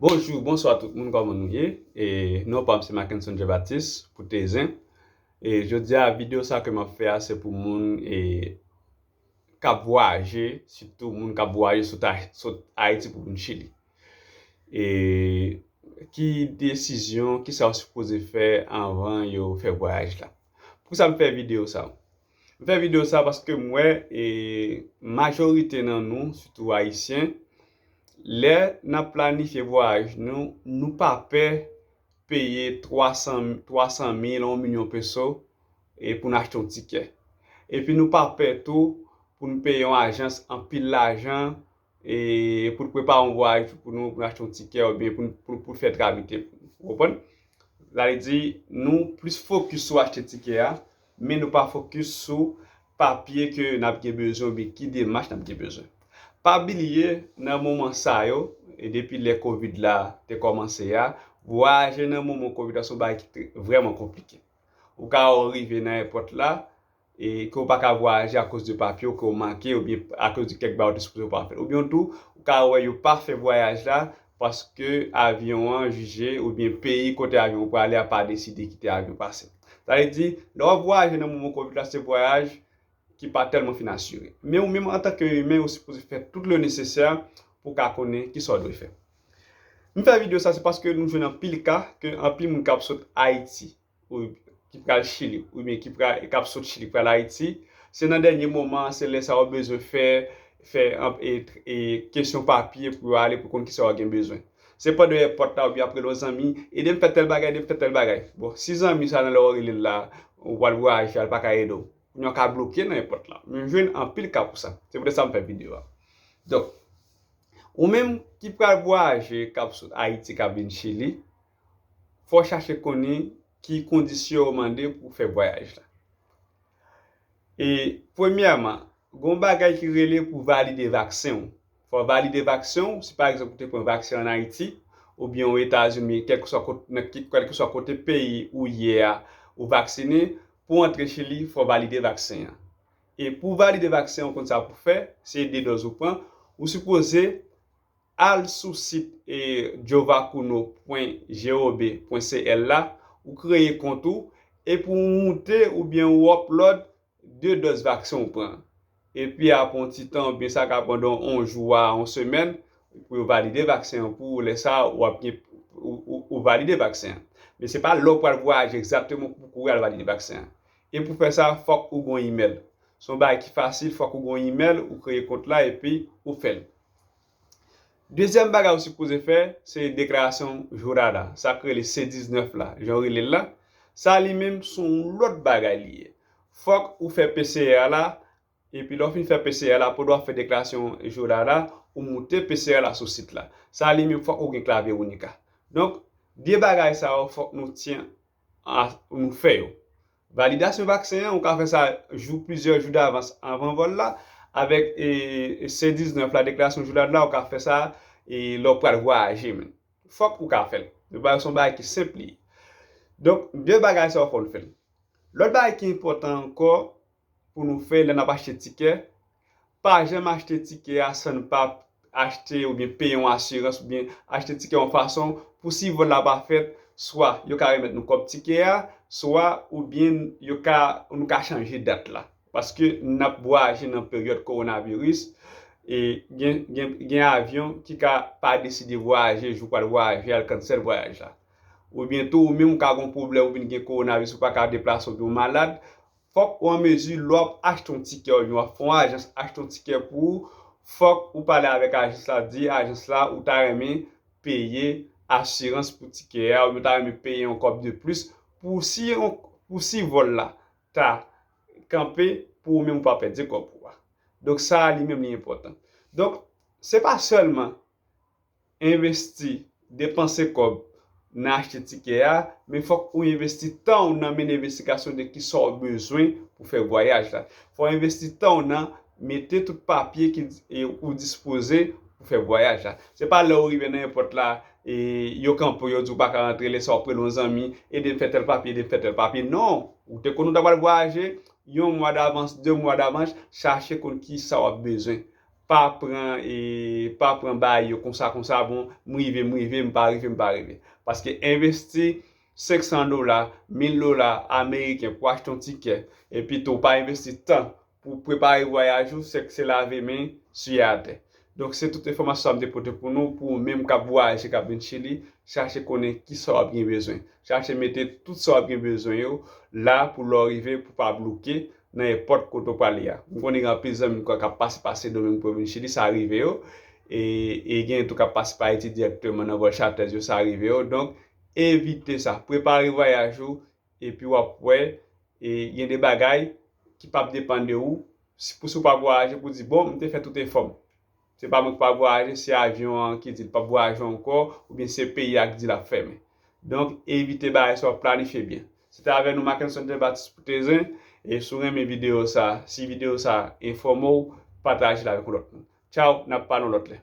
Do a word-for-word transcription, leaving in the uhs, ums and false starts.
Bonjou, bonswa tout moun, kòman nou ye? E non pa m se Mackenson Jean Baptiste pou Tezen. E jodi a, videyo sa ke m ap fè a, se pou moun e, k ap vwayaje, sitou moun k ap vwayaje sot, sot Ayiti pou vin Chili. E ki desizyon, ki sa yo sipoze fè anvan yo fè vwayaj la? Poukisa m fè videyo sa? M fè videyo sa paske m wè e, majorite nan nou, sitou Ayisyen, lè n ap planifye vwayaj nou, nou pa pè peye twa san, twa san mil, yon milyon peso e pou n achte yon tikè. Epi nou pa pè tou pou n peye yon ajans anpil lajan e pou n prepare yon vwayaj pou nou, pou n achte yon tikè oubyen pou n, pou, pou fè tramite pou nou. Ou konprann? Sa vle di, nou plis fokis sou achte tikè a, men nou pa fokis sou papye ke n ap gen bezwen oubyen ki demach n ap gen bezwen. Pa bliye, nan moman sa yo, e depi lè kovid la te kòmanse a, vwayaje nan moman kovid la se yon bagay ki te vrèman konplike. Ou ka wè w rive nan èpòt la, e ke w pa ka vwayaje akoz de papye w ke w manke oubyen akoz de kèk bagay w te sipoze w pa fè. Oubyen tou, ou ka wè yo pa fè vwayaj la paske avyon an jije oubyen peyi kote avyon an prale a pa deside kite avyon pase. Sa vle di, lè w ap vwayaje nan moman kovid la, se vwayaj ki pa tèlman fin asire. Men ou menm antanke imen, ou sipoze fè tout le nesesè pou w ka konnen kisa w dwe fè. M fè videyo sa se paske nou jwenn anpil ka ke anpil moun k ap sot Ayiti ou ki pral Chili, oubyen ki pral, k ap sot Chili pral Ayiti, se nan dènye moman an, se lè sa yo bezwen fè, fè e, e, kesyon papye pou yo ale pou konn kisa yo gen bezwen. Se pandan yo èpòt la, oubyen ap rele yon zanmi, ede m fè tèl bagay, ede m fè tèl bagay. Bon, si zanmi sa nan lè w rele l la, ou pral vwayaje, l pa ka ede w. Kounye a w ka bloke nan èpòt la. Men m jwenn anpil ka pou sa. Se poutèt sa m fè videyo a. Donk, ou menm ki pral vwayaje, k ap sot Ayiti, k ap vin Chili, fò w chache konnen ki kondisyon yo mande pou w fè vwayaj la. E premyèman, gen yon bagay ki rele pou valide vaksen w. Fò w valide vaksen w, si pa egzanp ou te pran vaksen ann Ayiti, oubyen Ozetazini, kèlkeswa kote, nan ki, kèlkeswa kote peyi ou ye a, ou vaksine, pou w antre Chili, fò w valide vaksen an. E pou w valide vaksen an, ou konn sa pou w fè, se de dòz ou pran, ou sipoze al sou sit e, jovacuno pwen gob pwen cl la, ou kreye kont ou, epi ou moute oubyen ou upload de dòz vaksen ou pran. Epi apre yon ti tan, oubyen sa ka pran yon jou a yon semèn, pou yo valide vaksen an pou ou, lè sa a, w ap gen, ou, ou, ou valide vaksen an. Men se pa lè w pral vwayaje egzakteman pou w kouri al valide vaksen an. E pou fè sa, fòk ou gen yon imèl. Se yon bagay ki fasil, fòk ou gen yon imèl, ou kreye kont la, epi ou fè l. Dezyèm bagay ou sipoze fè, se deklarasyon Jornada. Sa k rele C diznèf la, jan yo rele l la. Sa li menm se yon lòt bagay li ye. Fòk ou fè P C R la, epi lè w fin fè P C R la, pandan w ap fè deklarasyon Jornada, ou moute P C R la sou sit la. Sa li menm fòk ou gen klavye Unica. Donk, de bagay sa yo fòk nou tyen a, nou fè yo. Validasyon vaksen an, ou ka fè sa jou, plizyè jou davans anvan vòl la, avèk e, C diznèf la, deklarasyon Jornada la, ou ka fè sa e, lè w pral vwayaje menm. Fòk ou ka fè l. Se yon bagay ki senp li ye. Donk, de bagay sa yo fò nou fè l. Lòt bagay ki enpòtan ankò pou nou fè lè n ap achte tikè, pa janm achte tikè a san n pa achte oubyen peye yon asirans oubyen achte tikè yon fason pou si vòl la pa fèt, swa yo ka remèt nou kòb tikè a, swa oubyen yo ka, nou ka chanje dat la. Paske n ap vwayaje nan peryòd kowonaviris, e gen, gen, gen avyon ki ka pa deside vwayaje, jou pral vwayaje, al cancel vwayaj la. Oubyen tou, ou menm ou ka gen yon pwoblèm, ou vin gen kowonaviris, ou pa ka deplase, oubyen ou malad, fòk ou an mezi, lè w ap achte yon tikè, oubyen w ap fè yon ajans achte yon tikè pou ou, fòk ou pale avèk ajans la, di ajans la ou ta renmen peye asirans pou tikè a, oubyen ou ta renmen peye yon kòb de plis pou si yon, pou si vòl la ta kanpe, pou ou menm ou pa pèdi kòb ou a. Donk sa a li menm li enpòtan. Donk, se pa sèlman envesti, depanse kòb nan achte tikè a, men fòk ou envesti tan w nan mennen envestigasyon de kisa w bezwen pou fè vwayaj la. Fò w envesti tan w nan mete tout papye ki e, ou dispoze pou fè vwayaj la. Se pa lè w rive nan èpòt la, e, yo kanpe w, yo di w pa ka rantre, lè sa w ap rele yon zanmi, ede m fè tèl papye, ede m fè tèl papye. Non, ou te konn ou ta pral vwayaje, yon mwa davans, de mwa davans, chache konn kisa w ap bezwen. pa pran e pa pran bagay yo konsa konsa, bon, m rive, m rive, m pa rive, m pa rive. Paske envesti senk san dola, mil dola ameriken pou achte yon tikè, epi tou pa envesti tan pou prepare vwayaj ou, se, se lave men, siye atè. Donk, se tout enfòmasyon sa m te pote pou nou, pou ou menm k ap vwayaje, k ap vin Chili, chache konnen ki sa w ap gen bezwen. Chache mete tout sa w ap gen bezwen yo la pou lè w rive, pou pa bloke nan nenpòt kote w prale a. M konnen gen anpil zanmi m k ap pase pa Sendomeng pou yo vin Chili, sa rive yo. E, e gen tou k ap pase pa Ayiti dirèkteman nan vòl Charters yo, sa rive yo. Donk, evite sa. Prepare vwayaj ou, epi w ap wè, e gen de bagay ki p ap depann de ou. Si, pou si w pa vwayaje, pou di, bon, m te fè tout efò m. Se pa mwen ki pa vwayaje, se avyon an ki di l p ap vwayaje ankò, oubyen se peyi a ki di l ap fèmen. Donk, evite bagay sa w ap planifye byen. Se te avè nou Mackenson Jean Baptiste pou Tezen, e si w renmen videyo sa, si videyo sa enfòme w, pataje l avèk yon lòt moun. Tchaw, n ap pale yon lòt lè.